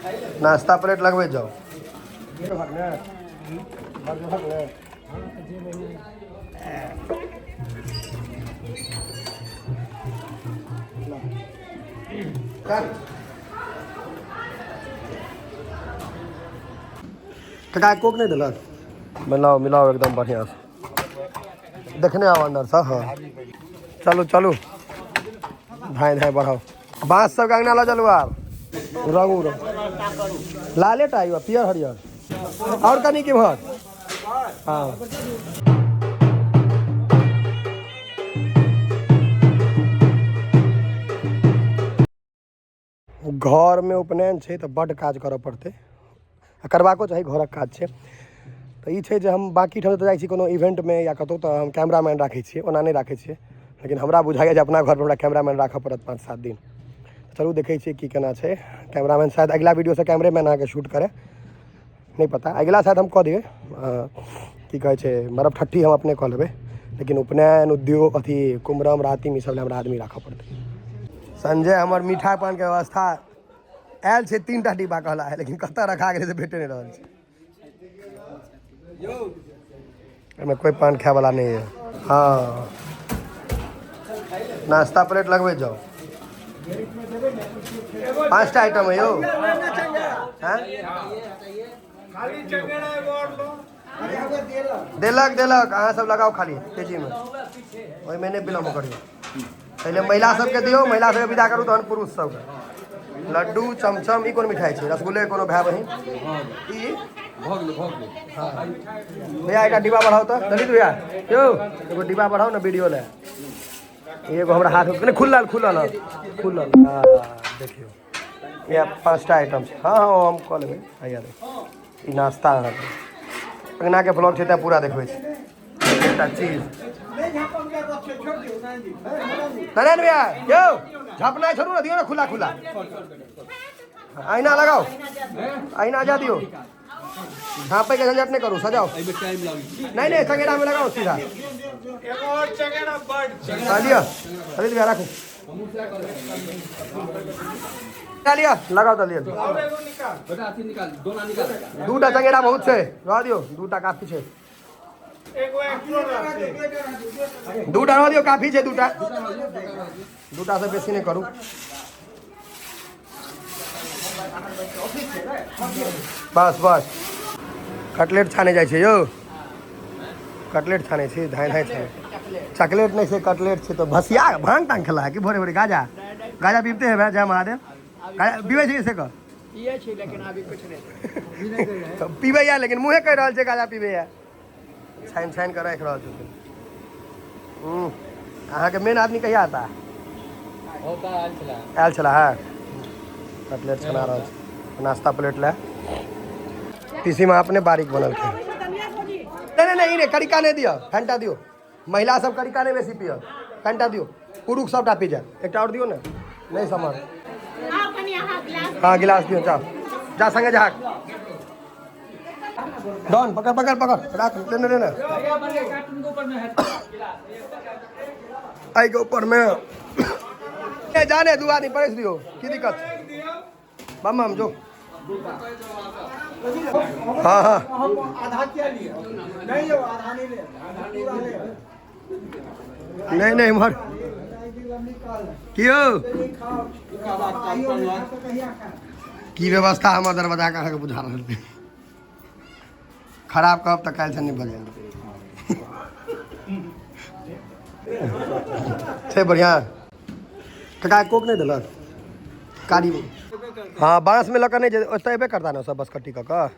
नाश्ता प्लेट लगबै जाउ। काका कोक नहि देलक? मिलाओ मिलाओ एकदम बढ़िया से, देखने आओ अंदर से। हाँ चलू चलू, धाय धाय बढ़ाओ। बाँस सबके अंगना लऽ चलू। आब रंग उरंग लाले टा आइयो, पियर हरियर और कनी केम्हर। हाँ घरमे उपनयन छै तऽ बड्ड काज करऽ पड़तै आ करबाको चाही, घरक काज छै। तऽ ई छै जे हम बाँकी ठाम तऽ जाइ छी कोनो इवेंटमे या कतहु तऽ हम कैमरामैन राखै छियै, ओना नहि राखै छियै, लेकिन हमरा बुझाइए जे अपना घरपर हमरा कैमरामैन राखऽ पड़त 5-7 दिन। चलू देखै छियै की केना छै। कैमरामैन शायद अगिला वीडियोसँ कैमरेमैन अहाँके शूट करय, नहि पता। अगिला शायद हम कऽ दियै, की कहै छै, मरब ठट्ठी हम अपने कऽ लेबै, लेकिन उपनयन उद्योग अथी कुमरम रातिम ई सब लए हमरा आदमी राखऽ पड़तै। संजय हमर मीठा पानके व्यवस्था आयल छै, 3टा डिब्बा कहला है, लेकिन कतऽ रखा गेलै से भेटे नहि रहल छै। एहिमे कोइ पान खायवला नहि यऽ। हँ नाश्ता प्लेट लगबै जाउ। 5टा आइटम है यौ। देलक देलक, अहाँ सब लगाउ खाली तेजीमे, ओहिमे नहि विलम्ब करियौ। पहिले महिला सबके दियौ, महिला सबके विदा करू तहन पुरुष सबके। लड्डू चमचम ई कोन मिठाई छै? रसगुल्ले कोनो भाय बहिन ई हाँ भैया एकटा डिब्बा बढ़ाउ तऽ ललित भैया यौ, एगो डिब्बा बढ़ाउ ने वीडियो लए। एगो हमरा हाथ नहि खुलल खुलल खुलल। हाँ देखियौ इएह 5टा आइटम छै। हाँ हाँ हम कऽ लेबै। हैया ई नाश्ता अहाँके अंगनाके ब्लॉग छै तैँ पूरा देखबै छी। एकटा चीज नारायण भैया यौ, झपनाइ छोड़ू ने, दियौ ने खुला खुला। आईना लगाओ, आईना जा दियौ, झाँपे के झंझट नहीं करू, सजाओ। नहीं नहीं चंगेरा में लगाओ सीधा। लिया ललित भैया राखू, लिया लगाओ तो लिया। दूटा चंगेरा बहुत छै, रह दियौ, दूटा काफी छै, दूटा रह दियौ, काफी छै दूटा, दूटा से बेसी नहि करू। बस बस कटलेट छाने जाइ छै यौ, कटलेट छाने छी, धाय धाय छाने। चॉकलेट नहीं छै, कटलेट छै। तो भसिया भांग तांग खेला है कि भोरे भोरे? गाजा गाजा पीते है भाई? जय महादेव। गाजा पीबै छै से कह? पिए छी लेकिन अभी कुछ नहीं। तऽ पीबै या लेकिन मुँहे कहि रहल छै गाजा पीबै या, छानि छानि कऽ राखि रहल छथिन। अहाँके मेन आदमी कहिया आता? आयल छला है, कटलेट छना रहल छै नाश्ता प्लेट लए। पीसीमे अपने बारीक बनलखिन। नहीं नहीं नहीं, नहीं करिका नहीं दिअ, फैंटा दियौ। महिला सब करिका नहीं बेसी पियत, फैंटा दियौ। पुरुष सबटा पी जायत। एकटा और दियौ ने, नहीं समझ। हाँ गिलास दियौ। जा जा संगे जा। डॉन पकड़ पकड़ पकड़ राख लेने लेने एहि के ऊपर में ए जाने दू आदमी परसि दियौ, की दिक्कत छै? बम बम जो। हाँ हाँ आधा क्या लिए? नहीं आधा नहीं ले, पूरा ले। नहीं नहीं इम्हर कियो की व्यवस्था हमर दरवाजा के अहाँके बुझा रहल छै। खराब कहब तऽ काल्हि से नहि बजायब। छै बढ़िआँ। काका कोक नहि देलक? कारी हाँ बाँस में लऽ कऽ नहि जे ओतऽ एबे करता ने सब बसकट्टी कऽ कऽ।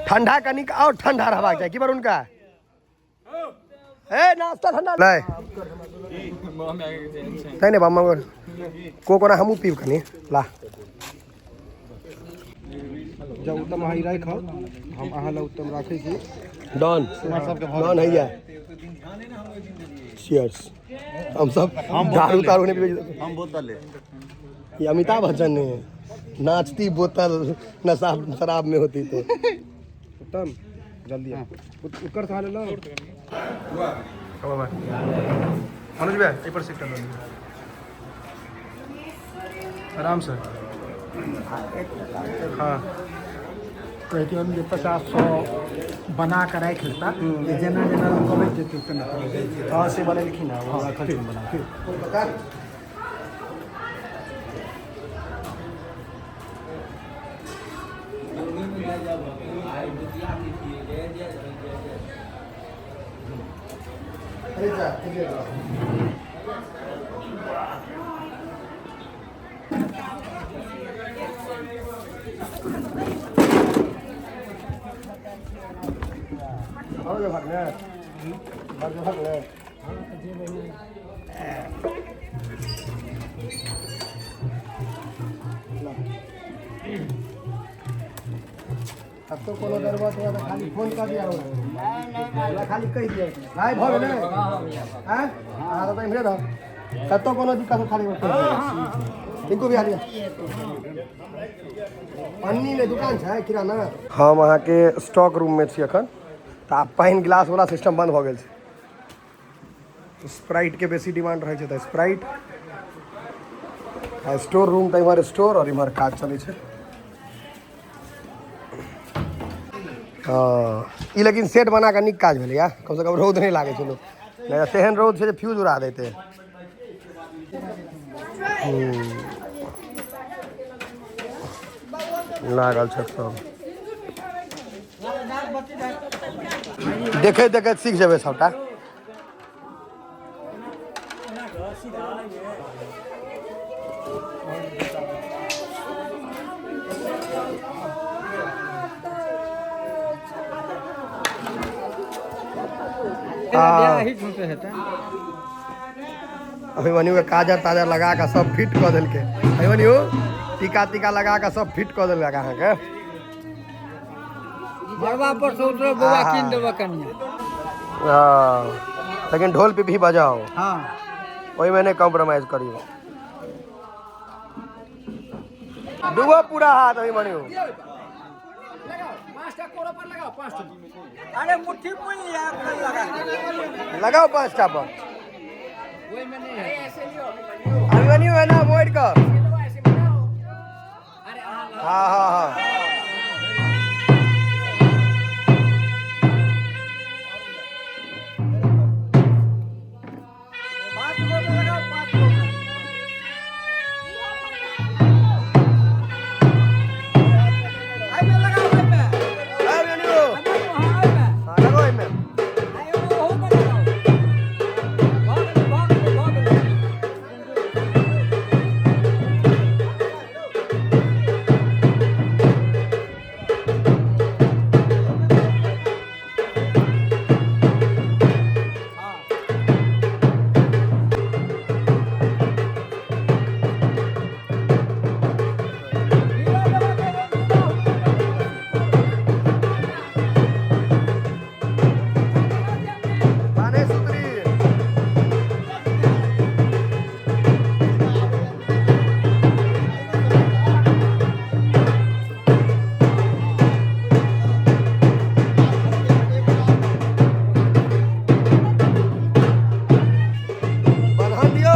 ठंडा कनिक और ठंडा रहबाक चाही। की वरुण का ए नाश्ता ठंडा नहीं नहीं नहीं बामा कोक ओना हमहूँ पीब कनी ला। जब उत्तम अहाँ ई राखब, हम अहाँ लए उत्तम राखै छी। डन डन हैया। चीयर्स। हम सब दारू तारू नहीं पीबै। हम बोतल ले। ये अमिताभ बच्चन ने नाचती बोतल नशा शराब में होती तो। उत्तम जल्दी उत्कर्ष अहाँ लेलहुँ। अनुज भैया एहि पर सेट कर लियौ आराम से। हँ। कहितियनि जे 50-100 बना कऽ राखि लेता, जे जेना जेना लोक अबैत जेतै तेना तेना दैत जेतै। हँ, से बनेलखिन हँ, ओ राखल छै बना। अब तो कोनो जरूरत हुआ तो खाली फोन कर दिया होगा, खाली कहि दिया भाई भऽ गेलै। आँय, अहाँ तऽ इम्हरे रहब, कतौ कोनो दिक्कत हो खाली फोन कर। टिंकू भैया लिअ पन्नी मे दुकान छै किराना। हम अहाँके स्टॉक रूम मे छी अखन, तऽ आब पानि गिलास वाला सिस्टम बंद भऽ गेल छै। स्प्राइट के बेसी डिमांड रहै छै तऽ स्प्राइट। आ स्टोर रूम तऽ इम्हर स्टोर और इम्हर काज चलै छै। हँ, ई लेकिन सेट बना कऽ नीक काज भेलैया, कमसँ कम रौद नहि लागै छै लोक, नहि तऽ तेहन रौद छै जे फ्यूज उड़ा देतै। लागल छै सब, देखैत देखैत सीख जेबै सबटा। अभिमन्यु के काजर ताजर लगा कऽ सब फिट कऽ देलकै। अभिमन्यु टीका तीका लगा कऽ सब फिट कऽ देलक अहाँके। मड़बा पर से उतरो बौआ, कीन देबऽ कनिया। हँ, लेकिन ढोल पिपही बजाओ। हाँ, ओहिमे नहि कॉम्प्रोमाइज करियौ। डूबो पूरा हाथ अभिमन्यु। अरे मुट्ठी मुड़ी लगा लगाओ 5टा पर। अभिमन्यु है ना मोड़ कऽ। हाँ हाँ हाँ। अभिमन्यु हाँ लगाओ एहिमे। बाने सुतरी। बन्हन दियौ।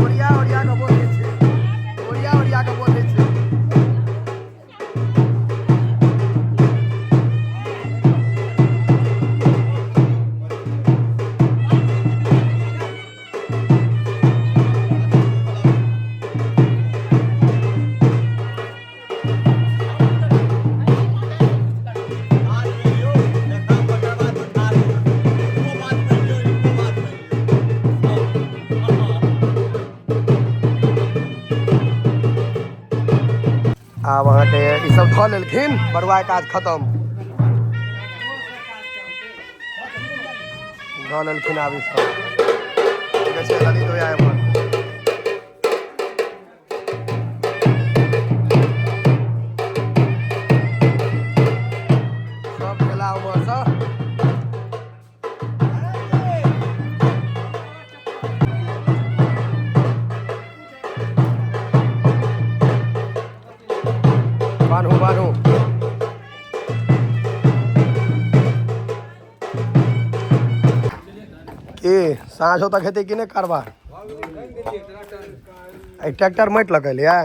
ओरिया ओरिया कऽ बोलै छै, ओरिया ओरिया कऽ बोलै छै। आब अहाँके ई सब धऽ लेलखिन, बरुआ काज खतम धऽ लेलखिन। आब ई सब देखै छियै ललित भैया एम्हर। सब गेला उम्हरसँ। की साँझो तक हेतै कि नहि कारबार? एहि ट्रैक्टर माटि लऽ कऽ एलियै?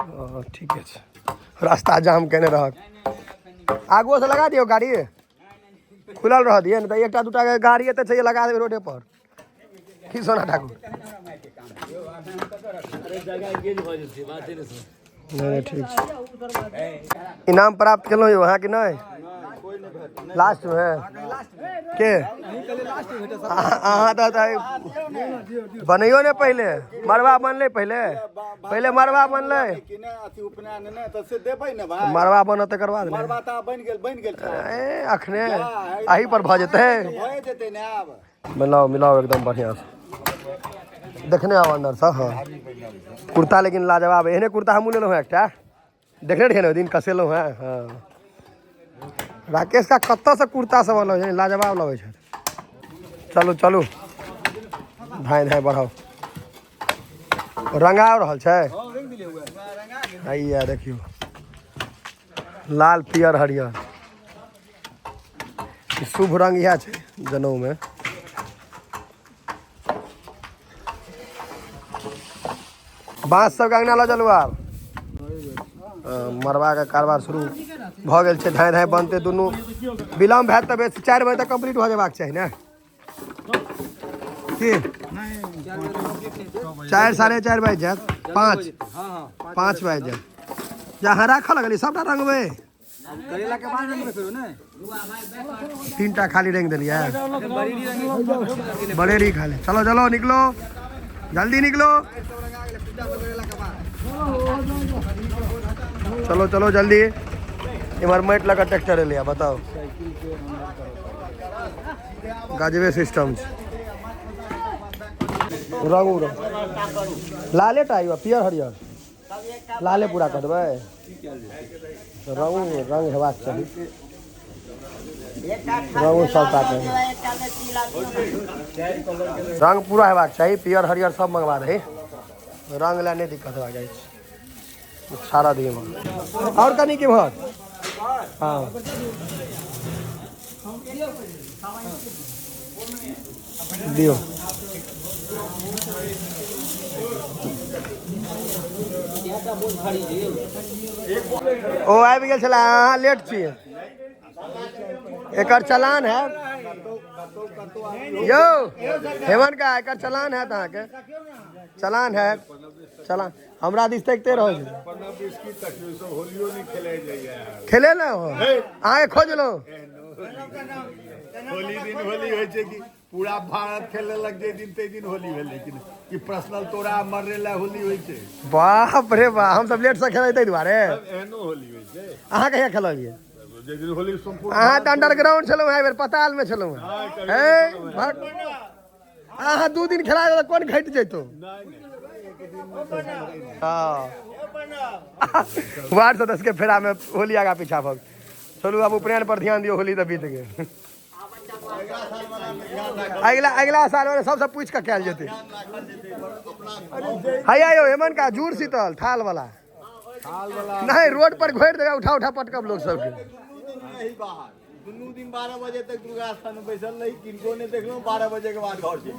ओ ठीके छै, रास्ता जाम केने रहत। आगुओसँ लगा दियौ, गाड़ी खुलल रह दियै ने तऽ एकटा दूटा के गाड़ी एते छै, लगा देबै रोडे पर। की सोना ठाकुर? नहि नहि, ठीक छै। इनाम प्राप्त केलहुँ यौ अहाँ कि नहि? लास्टमे के अहाँ तऽ बनैयो ने पहिले मड़बा बनलै, पहिले पहिले मड़बा बनलै, मड़बा बनत तकर बाद ने। ए अखने एही पर भऽ जेतै। मिलाओ मिलाओ एकदम बढ़िआँ से, देखने आउ अंदरसँ। हाँ, कुर्ता लेकिन लाजवाब है। एहने कुर्ता हमहूँ लेलहुँ हँ एकटा, देखने रहियै ने ओहि दिन कसेलहुँ हँ। हाँ, राकेश का कतऽसँ कुर्ता सब अनलहुँ छै, लाजवाब लगै छै। चलू चलू, धाँइ धाँइ बढ़ाउ। रंगा रहल छै, हैया देखियौ, लाल पियर हरियर, ई शुभ रंग इएह छै जनउमे। बाँस सबके अङ्गना लऽ चलू आब। मरबाके कारबार शुरू भऽ गेल छै, धाँइ धाँइ बनतै दुनू। विलम्ब हैत तऽ बेसी 4 बजे तक कम्प्लीट भऽ जेबाक चाही ने? की 4 4:30 बाजि जायत? 5 5 बाजि जायत। जहाँ राखऽ लगलियै सबटा रंगबै। 3टा खाली रंग देलियै, बड़ेरी खाली। चलो चलो निकलो, जल्दी निकलो, चलो चलो जल्दी। इम्हर माटि लऽ कऽ ट्रैक्टर एलै, बताउ गजबे सिस्टम छै। रंग उरंग लाले टा आइयो, पियर हरियर लाले पूरा कऽ देबै। रंग रंग हेबाक चाही, रंग सबटा के रंग पूरा हेबाक चाही, पियर हरियर सब मंगवा दही, रंग लए नहि दिक्कत हेबाक चाही। सारा दियै आओर कनि केम्हर। हाँ दियौ। ओ आबि गेल छलै, अहाँ लेट छियै, एकर चलान है यौ हेमन का, एकर चलान है अहाँके, चलान है, चलान हमरा दिस तकिते रहै छै। खेले ने हो, अहाँके खोजलहुँ। होली दिन होली होइ छै कि पूरा भारत खेलेलक जे दिन ताहि दिन होली भेलै कि कि पर्सनल तोरा मरने ला होली होइ छै? बाप रे बाप, हम सब लेट से खेलै ताहि दुआरे एहनो होली होइ छै? अहाँ कहिया खेललियै? जे दिन होली सम्पूर्ण। अहाँ तऽ अंडरग्राउंड छलहुँ एहि बेर, पताल मे छलहुँ हेँ। हे अहाँ 2 दिन खेला तऽ कोन घटि जैतौ? हाँ, वार्ड सदस्य के फेरा में होली आगा पीछा भग। चलू आब उपनयन पर ध्यान दियौ, होली तऽ बीत गेल। अगिला अगिला साल वाला सबसँ पूछि कऽ कयल जेतै। हैया यौ हेमन का जूड़ शीतल थाल वाला नहीं, रोड पर घोरि देबै, उठा उठा पटकब लोक सबके। दुनू दिन 12 बजे तक दुर्गा स्थान में बैसल रही, किनको नहीं देखलहुँ, 12 बजे के बाद घर चलि।